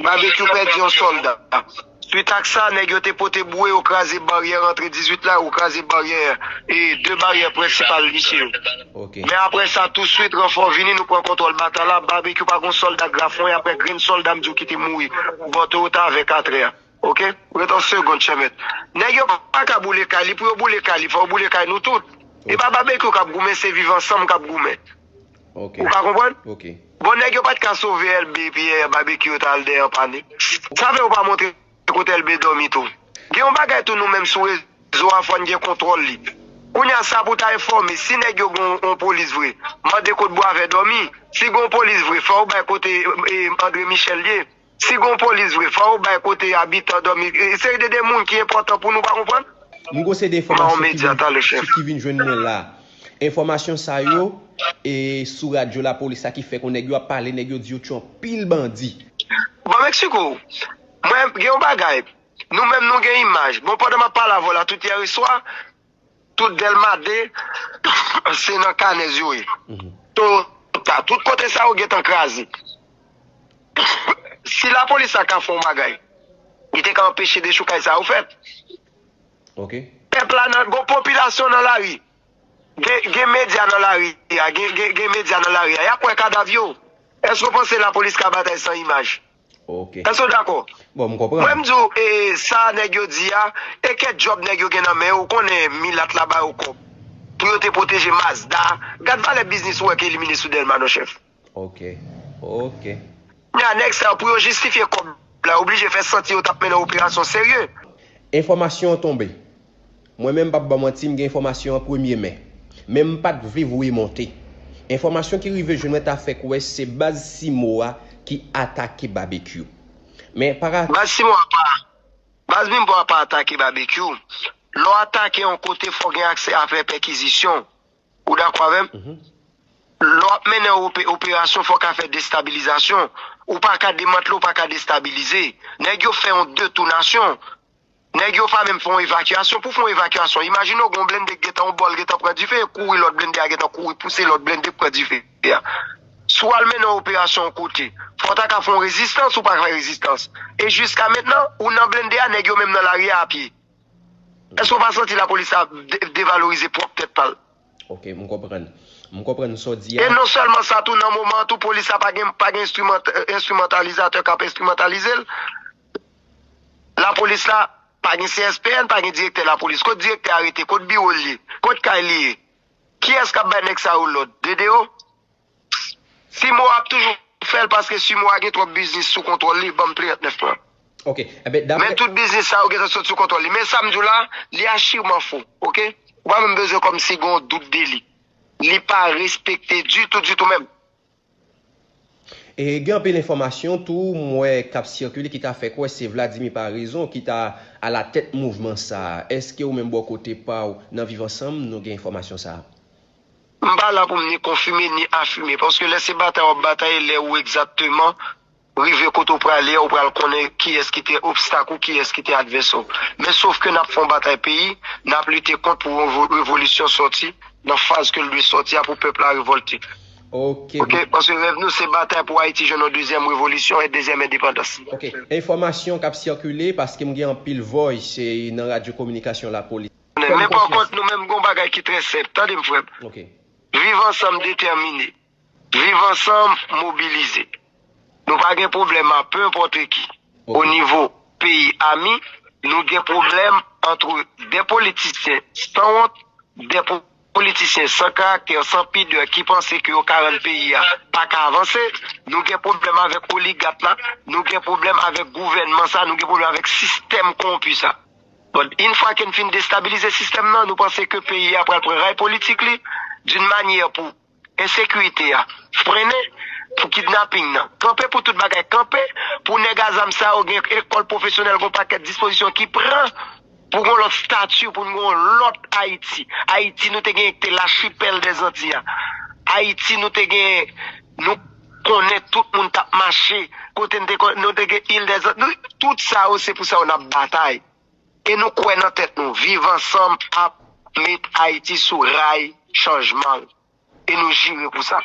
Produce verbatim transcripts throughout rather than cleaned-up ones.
Babekyou pèdi yon sòlda. Swit ak sa, nèg yo te pote bouye, yo kraze baryè rantre dizuit la, yo kraze baryè, e, de baryè prensipal misye yo. Ok. Men apre sa, touswit, ranfò vini, nou pran kontwòl batay la. Babekyou pa gon sòlda Grafon, apre grenn sòlda m di w ki te mouri bò Toyota avèk atrè a. Ok? Ret yon segonn, chèmèt. Nèg yo pa ka boule kay li, pou yo boule kay li, fò yo boule kay nou tout. E pa Babekyou k ap goumen, se Viv Ansanm k ap goumen. Ok. Ou ka konprann? Ok. Bon, nèg yo pa t ka sove Elbe epi, eh, Babekyou yo t al dèyè anpane. Sa fè yo pa montre kote Elbe dòmi tou. Gen yon bagay tou nou menm sou rezo a fò n gen kontwòl li. Kounye a sa pou ta enfòme, si nèg yo gen yon, yon polis vre, mande kot Bwavè dòmi. Si gen yon polis vre, fò yo bay kote, eh, André Michel ye. Si gen yon polis vre, fò yo bay kote abitan dòmi. Eh, se de, de moun ki enpòtan pou nou, pa konprann? M gon se de enfòmasyon ki medya vin, talè, chèf. Ki vin jwenn mwen la. Enfòmasyon sa yo, e sou radyo lapolis la ki fè konnen nèg yo ap pale, nèg yo di yo tchon pil bandi. Bon, m eksplike w. Mwen, gen yon bagay. Nou menm, nou gen imaj. Bon, pandan m ap pale avè w la, tout yè swa, tout Dèlma de, se nan Kanèz yo ye. Toyota, tout kote sa yo gentan kraze. Si lapolis la ka fè yon bagay, li te ka anpeche dechoukay sa yo fèt. Ok. Pèp la nan, gon popilasyon nan lari. Gen, gen medya nan lari a, gen, gen, gen medya nan lari a. Y ap wè kadav yo. Èske w panse lapolis ka batay san imaj? Ok. Èske w dakò? Bon, m Mwen konprann. m di w, e, sa nèg yo di a, e kèk djòb nèg yo gen nan men yo, ou konnen milat la ba yo kòb. Pou yo te pwoteje Mazda. Gad valè biznis ou wè k elimine sou Dèlma non, chèf. Ok. Ok. Kounye a, nèg sa yo, pou yo jistifye kòb la, yo oblije fè santi yo t ap mennen operasyon serye. Enfòmasyon an tonbe. Mwen menm, m p ap ba w manti, m gen enfòmasyon an premye men. Men m pa t vle voye monte. Enfòmasyon ki rive jwenn mwen ta fè kwè se baz Simo a ki atake Babekyou. Men para... Baz Simo a pa, baz Bimbo a pa atake Babekyou. Lè w atake yon kote, fò w gen aksè a fè pèkizisyon. Ou dakò avè m? Lè w ap mennen ope-, operasyon, fò w ka fè destabilizasyon. Ou pa ka demantle, ou pa ka destabilize. Nèg yo fè yon detounasyon. Nèg yo pa menm fè yon evakyasyon. Pou fè yon evakyasyon, imajine w gen yon blende k gentan, yon bòl gentan pran dife, e kouri lòt blende a gentan kouri pouse lòt blende k pran dife a. Si w al mennen yon operasyon yon kote, fò w ta ka fè yon rezistans, ou pa ka fè rezistans. E jiska mentnan, ou nan blende a, nèg yo menm nan lari a apye. Èske w pa santi lapolis la de-, devalorize pwòp tèt pa l? Ok, m konprann. M konprann sa w di E a. Non sèlman sa tou, nan moman an tou, polis la pa gen, pa gen enstriman-, enstrimantalizatè k ap enstrimantalize l. Lapolis la, pa gen C S P N, pa gen direktè lapolis. Kot direktè a rete? Kot biwo l ye? Kot kay li ye? Kiyès k ap bay nèg sa yo lòd? Dedeo? Simo ap toujou fè l paske Simo a gen twòp biznis sou kontwòl li, ban m trannèf lan. Ok, enben, daprè... Men tout biznis sa yo gentan sot sou kontwòl li. Men sa m di w la, li achiman fo, ok? Ou pa menm bezwen kòmsi gen yon dout de li. Li pa respekte ditou, ditou menm. E gen anpil enfòmasyon tou, m wè k ap sikile ki ta fè kwè se Vladimir Paraison ki ta alatèt mouvman sa a. Èske ou menm bò kote pa w nan Viv Ansanm, nou gen enfòmasyon sa a? M pa la pou m ni konfime ni afime, paske lè se batay w ap batay, lè ou egzakteman rive kote w prale a, ou pral konnen kiyès ki te obstak ou, kiyès ki te advèsè w. Men sof ke n ap fè yon batay peyi, n ap lite kont pou yon revo-, revolisyon sòti nan faz ke l dwe sòti a pou pèp la revòlte. Ok. Ok, paske rèv nou se batay pou Ayiti jwenn yon dezyèm revolisyon e dezyèm endepandans. Ok, enfòmasyon k ap sikile, paske m gen anpil voice, e, nan radyo kominikasyon lapolis. Men pa kont, nou menm gon bagay ki trè senp. Tande m, frè m. Ok. Viv Ansanm detèmine. Viv Ansanm mobilize. Nou pa gen pwoblèm a pe enpòte ki. Ok. O nivo peyi ami, nou gen pwoblèm antre de politisyen sanwont, de po-, politisyen san karaktè, san pidè, ki panse ke yo ka rann peyi a pa ka avanse. Nou gen pwoblèm avèk oligat la, nou gen pwoblèm avèk gouvènman sa, nou gen pwoblèm avèk sistèm kowonpi sa. Bon, yon fwa ke n fin destabilize sistèm nan, nou panse ke peyi a pral pran ray politik li, d'une manière pou ensekirite a frennen, pou kidnaping nan kanpe, pou tout bagay kanpe, pou nèg a zam sa yo gen ekòl pwofesyonèl, gon pakèt dispozisyon ki pran pou gon lòt stati, pou n gon lòt Ayiti. Ayiti nou te gen te lachipèl dèzanti a. Ayiti nou te gen, nou konnen tout moun t ap mache, kote n te kon-, nou te gen il dèzanti, nou, tout sa yo se pou sa yo n ap batay. E nou kwè nan tèt nou, Viv Ansanm ap met Ayiti sou ray chanjman l. E nou jire pou sa.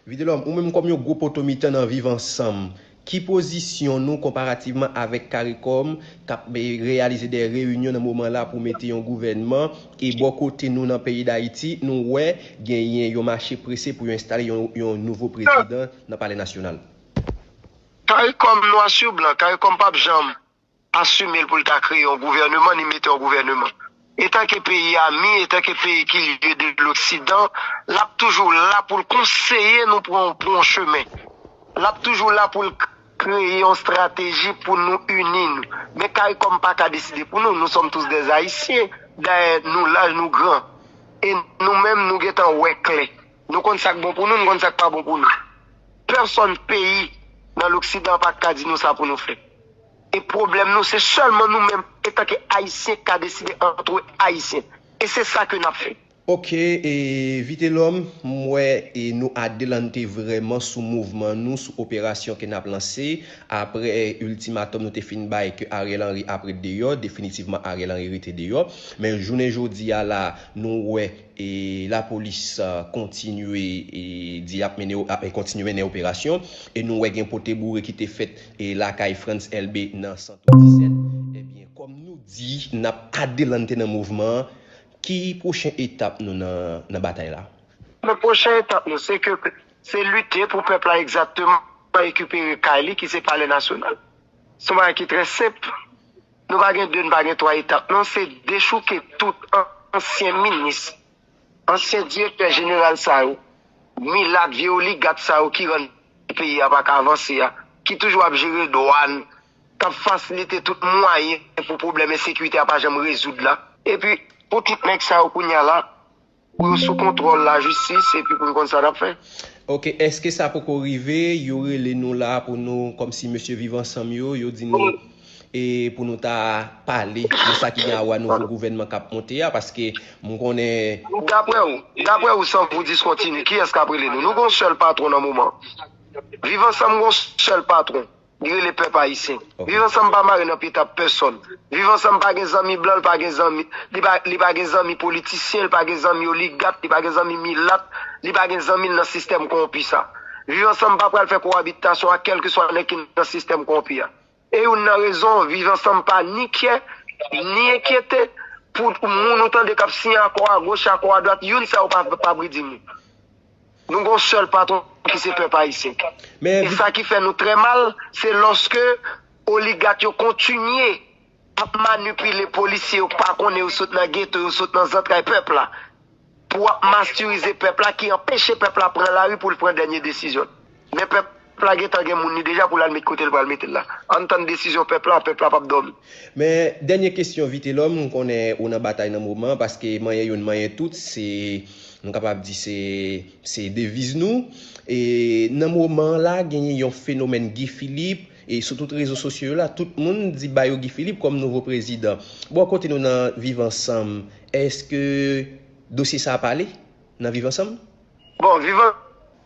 Vitelhomme, ou menm kòm yon gwo poto mitan nan Viv Ansanm, Ki pozisyon nou konparativman avèk CARICOM k ap reyalize de reyinyon nan moman la pou mete yon gouvènman? E bò kote nou nan peyi Dayiti, nou wè genyen yon mache prese pou yo enstale yon, yon nouvo prezidan nan Palè Nasyonal. CARICOM nwa sou blan, CARICOM p ap janm asime l pou l ta kreye yon gouvèneman ni mete yon gouvèneman. Etanke peyi ami, etanke peyi ki lye de loksidan, l ap toujou la pou l konseye nou pou yon, pou yon chemen. L ap toujou la pou l kreye yon strateji pou nou ini nou. Men CARICOM pa ka deside pou nou. Nous sommes tous des Haïtiens. Dayè, nou laj, nou gran. E nou menm, nou gentan wè klè. Nou konn sa k bon pou nou, nou konn sa k pa bon pou nou. Pèsonn peyi nan loksidan pa ka di nou sa pou nou fè. E pwoblèm nou, se sèlman nou menm, etanke Ayisyen, ka deside antre Ayisyen. E se sa ke n ap fè. Ok, e Vitelhomme, m wè e nou adelante vrèman sou mouvman nou, sou operasyon ke n ap lanse, apre e, iltimatòm nou te fin bay ke Ariel Henry ap ret deyò, definitivman Ariel Henry rete deyò. Men jounen jodi a la, nou wè e lapolis kontinye e di ap mennen ap kontinye mennen operasyon e nou wè gen pote boure ki te fèt e lakay Frantz Elbé nan Santo disèt. Ebyen, kòm nou di, n ap adelante nan mouvman an. Ki pwochen etap nou nan, nan batay la? Men pwochen etap nou, se ke se lite pou pèp la egzakteman rekipere kay li ki se Palè Nasyonal. Se yon bagay ki trè senp. Nou pa gen de, nou pa gen twa etap. Non, se dechouke tout ansyen minis, ansyen direktè jeneral sa yo, milat, vye oligat sa yo ki rann peyi a pa ka avanse a, ki toujou ap jere dwàn, k ap fasilite tout mwayen pou pwoblèm ensekirite a pa janm rezoud la. Epi, pou tout nèg sa yo kounye a la, pou yo sou kontwòl lajistis epi pou yo konn sa n ap fè. Ok, èske sa poko rive, yo rele nou la pou nou, kòmsi mesye Viv Ansanm yo, yo di nou e pou nou ta pale de sa ki gen a wè nouvo gouvènman k ap monte a, paske m konnen. Daprè ou, daprè ou, san pou diskontinye, kiyès k ap rele nou? Nou gen yon sèl patwon nan moman. Viv Ansanm gen yon sèl patwon. Li rele pèp ayisyen. Viv Ansanm pa mare nan pye tab pèsonn. Viv Ansanm pa gen zanmi blan, li pa gen zanmi, li pa, li pa gen zanmi politisyen, li pa gen zanmi oligat, li pa gen zanmi milat, li pa gen zanmi l nan sistèm kowonpi sa. Viv Ansanm pa pral fè kowabitasyon ak kèlkeswa nèg ki nan sistèm kowonpi a. E youn nan rezon, Viv Ansanm pa ni kyè, ni enkyete pou moun ou tande k ap siyen akò agoch, akò adwat, youn sa yo pa, pa bridi moun. Nou gen yon sèl patwon ki se pèp ayisyen. E sa ki fè nou trè mal, se lòske oligat yo kontinye ap manipile polisye yo k pa konnen yo sot nan geto, yo sot nan zantray pèp la, pou ap mastirize pèp la, ki anpeche pèp la pran lari pou l pran dènye desizyon l. Men pèp la gentan gen moun li deja pou l al met kote l pral mete l la. Ann tann desizyon pèp la, pèp la p ap dòmi. Men dènye kesyon, Vitelhomme, m konnen ou nan batay nan moman an, paske manyen youn, manyen tout, se, nou kapab di se, se deviz nou. E nan moman an la, genyen yon fenomèn Guy Philippe, e sou tout rezo sosyo yo la, tout moun di ba yo Guy Philippe kòm nouvo prezidan. Bò kote nou nan Viv Ansanm, èske dosye sa a pale nan Viv Ansanm? Bon, Viv Ansanm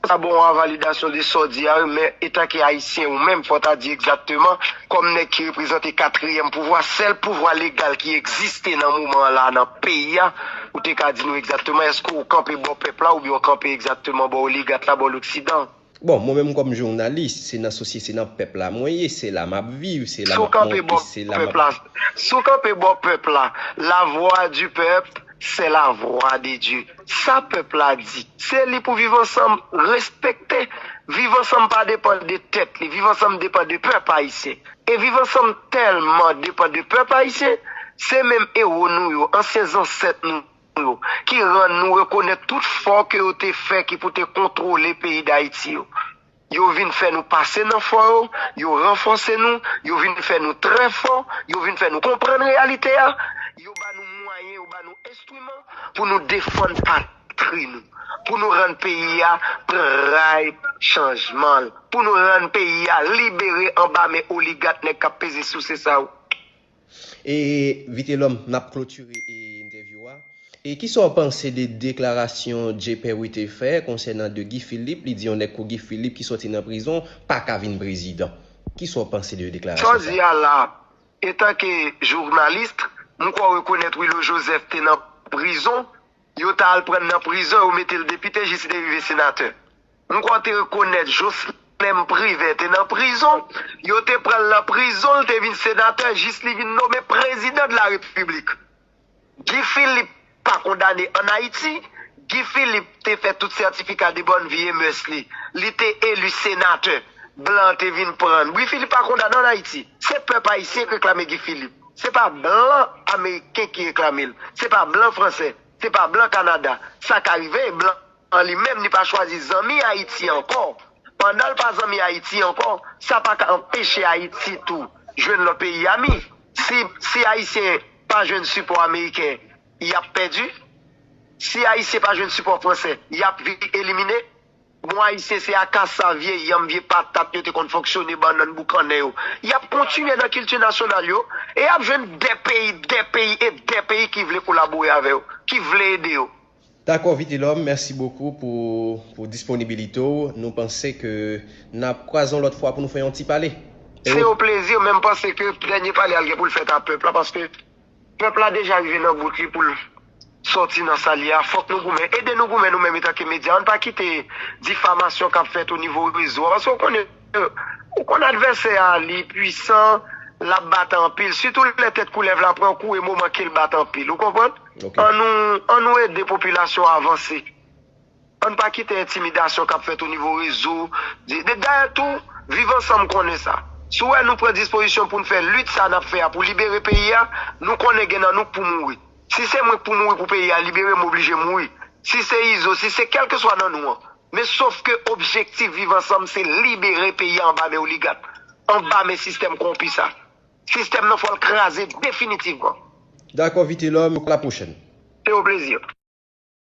sa bon a validasyon de sa w di a, wi, men etanke ayisyen ou menm, fò w ta di egzakteman, kòm nèg ki reprezante katriyèm pouvwa, sèl pouvwa legal ki egziste nan moman an la nan peyi a, ou te ka di nou egzakteman èske w kanpe bò pèp la oubyen w kanpe egzakteman bò oligat la, bò loksidan? Bon, mwen menm kòm jounalis, se nan sosyete, se nan pèp la mwen ye, se la m ap viv, se la m ap monte, se la m ap. Si w kanpe bò pèp la, si w kanpe bò pèp la, la voix du peuple, c'est la voix de Dieu. Sa pèp la di, se li pou Viv Ansanm respekte. Viv Ansanm pa depann de tèt li, Viv Ansanm depann de pèp ayisyen. E Viv Ansanm tèlman depann de pèp ayisyen, se menm ewo nou yo, ansyen zansèt nou yo, ki rann nou rekonèt tout fò ke yo te fè ki pou te kontwole peyi Dayiti yo. Yo vin fè nou pase nan fò yo, yo ranfòse nou, yo vin fè nou trè fò, yo vin fè nou konprann reyalite a, yo ba nou mwayen, yo ba nou enstriman pou nou defann patri nou, pou nou rann peyi a pray chanjman l, pou nou rann peyi a libere anba men oligat nèg k ap peze souse sa yo. E Vitelhomme, n ap klotire entèvyou a. E kisa w panse de deklarasyon J. Perry te fè konsènan de Guy Philippe? Li di yon nèg kou Guy Philippe ki sòti nan prizon pa ka vin prezidan. Kisa w panse de deklarasyon sa? Sa w di a la, etanke jounalis, m kwè w rekonèt Willo Joseph te nan prizon, yo t al pran l nan prizon, yo mete l depite jis li te rive senatè. M kwè w te rekonèt Jocelyn Clem Privert te nan prizon, yo te pran l nan prizon, l te vin senatè, jis li vin nome prezidan de la repiblik. Guy Philippe pa kondane ann Ayiti. Guy Philippe te fè tout sètifika de bòn vi e mès li. Li te eli senatè. Blan te vin pran l. Guy Philippe pa kondane ann Ayiti. Se pèp ayisyen k reklame Guy Philippe. Se pa blan ameriken ki reklame l. Se pa blan fransè. Se pa blan Kanada. Sa ka rive, blan an li menm, li pa chwazi zanmi Ayiti ankò. Pandan l pa zanmi Ayiti ankò, sa pa ka anpeche Ayiti tou jwenn lòt peyi ami. Si, si Ayisyen pa jwenn sipò ameriken, y ap pèdi. Si Ayisyen pa jwenn sipò fransè, y ap vin elimine. Bon, Ayisyen se akasa, vye yanm, vye patat yo te konn fonksyone, bannann boukannen yo. Y ap kontinye nan kilti nasyonal yo, e y ap jwenn de peyi, de peyi e de peyi ki vle kolabore avè yo, ki vle ede yo. Dakò, Vitelhomme, mèsi bokou pou, pou disponibilite w. Nou panse ke n ap kwaze yon lòt fwa pou nou fè yon ti pale. Se yon plezi, men m panse ke dènye pale a l gen pou l fèt a pèp la, paske pèp la deja rive nan bout li pou l sòti nan sa l ye a. Fòk nou goumen. Ede nou goumen nou menm etanke medya. Ann pa kite difamasyon k ap fèt o nivo rezo a. Paske w konnen, ou konn advèsè a, li pwisan, l ap bat anpil. Sitou lè tèt koulèv la pran kou e moman ke l bat anpil. Ou konprann? Ann nou, ann nou ede popilasyon an avanse. Ann pa kite entimidasyon k ap fèt o nivo rezo. Dayè tou, Viv Ansanm konnen sa. Si w wè nou pran dispozisyon pou n fè lit sa n ap fè a pou libere peyi a, nou konnen gen nan nou k pou mouri. Si se mwen k pou mouri pou peyi a libere, m oblije mouri. Si se Izo, si se kèlkeswa nan nou an. Men sof ke objektif Viv Ansanm se libere peyi a anba men oligat, anba men sistèm kowonpi sa. Sistèm nan fò l kraze definitivman. Dakò, Vitelhomme, a la pwochèn. Se yon plezi.